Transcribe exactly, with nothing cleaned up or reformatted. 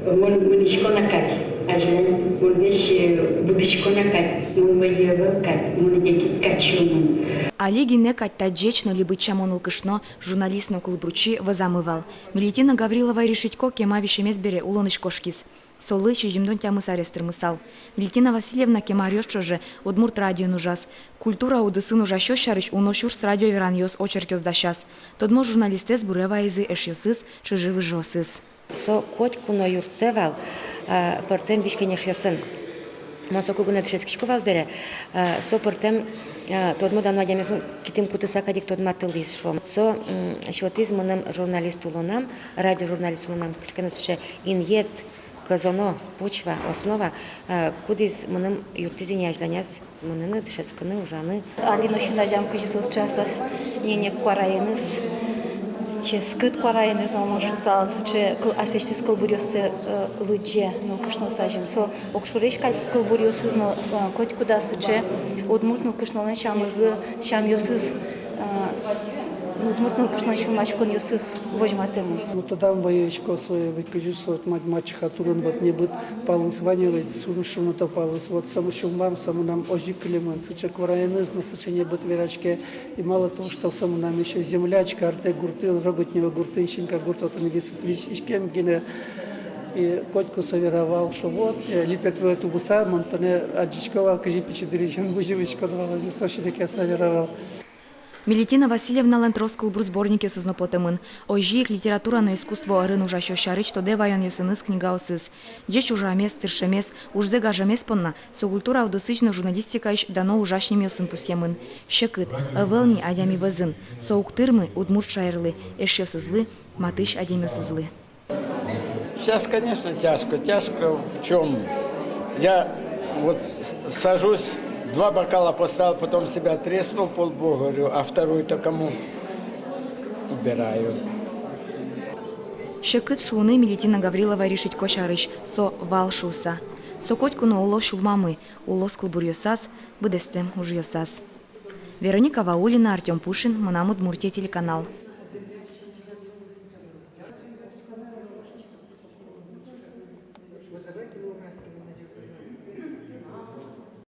Мон мынӥсько на кадь, азьлань мон весь, э, будӥсько на кадь, мон вӧй ӧвӧл кадь, мон егит кадь сюлмын. Али гинэ кадь та ӟеч но либыт сямо нылкышно, журналист но кылбурчи вӧзамы вал. Мелитина Гаврилова решитько кема висемез бере улонысь кошкиз. Солы сизьымдон тямыс арес тырмысал. Мелитина Васильевна кема аръёс ӵоже Удмурт радиоын ужаз. Культура удысын ужасьёс сярысь уно сюрс радио веранъёс, очеркъёс дасяз. Тодмо журналистэз буре вайизы эшъёсыз, чыжы-выжыосыз. Со котьку но юрттэ вал, а, пӧртэм визь-кенешъёсын. Мон соку гинэ дышетскисько вал бере, а, со пӧртэм, а, тодмо-дано адямиосын китым кутыса кадь ик тодматылӥз, шуом. Со, м, сётӥз мыным журналист улонам, радиожурналист улонам кыӵе ке но сыӵе инъет, кӧзоно почва, основа, а, кудӥз мыным юрттӥз ини азьланяз мыныны, дышетскыны, ужаны. Али но син азям кызьы со сыӵе асьсэ ненег куараеныз, ческыт куараеныз но, мон шуысал, сыӵе кыл-, аслэсьтыз кылбуръёссэ, э, лыдӟе нылкышноос азьын. Со огшоресь кадь кылбуръёсыз но, э, котькудаз сыӵе удмурт нылкышнолэн сямызы, сямъёсыз, э, удмурт нылкышнолэн сюлмаськонъёсыз возьматэмын. Ну, тодам вайисько сое, ведь кызьы со, вот, мать-, мачеха турын, вот, небыт палыз вань ведь, сюрс шуныт палыз, вот, со мынам сюлмам, со мынам озьы кылемын, сыӵе куараеныз но, сыӵе небыт вераське. И мало того, что со мынам ещё землячка, артэ гуртын, Роботнево гуртын, Синька гурт, отын висиськем гинэ. И котьку со вера вал, что вот, э, липет вылэ тубыса, мон тонэ адӟисько вал, кызьы пичи дырысен бызьылӥськод вал, озьы со синэке со вера вал. Мелитина Васильевналэн трос кылбур сборникъёсыз но потэмын. Озьы ик литература но искусство ӧрын ужасьёс сярысь тодэ ваёнъёсыныз книгаосыз. Ӟеч ужамез, тыршемез, ужзэ гажемез понна со культура удысысь но журналистикаысь дано ужась нимъёсын пусъемын. Секыт ӧвӧл ни адями вӧзын. Со уг тырмы удмурт шаерлы, эшъёсызлы, матысь адямиосызлы. Сейчас, конечно, тяжко. Тяжко в чём? Я вот с-, сажусь, два бокала поставил, потом себя треснул по лбу, говорю, а второй-то кому? Убираю. Секыт шуыны Мелитина Гаврилова решитько сярысь, со вал шуыса. Со котьку но уло сюлмамы, улоз кылбуръёсаз, быдэстэм ужъёсаз. Вероника Ваулина, Артём Пушин, «Мынам Удмуртие» телеканал.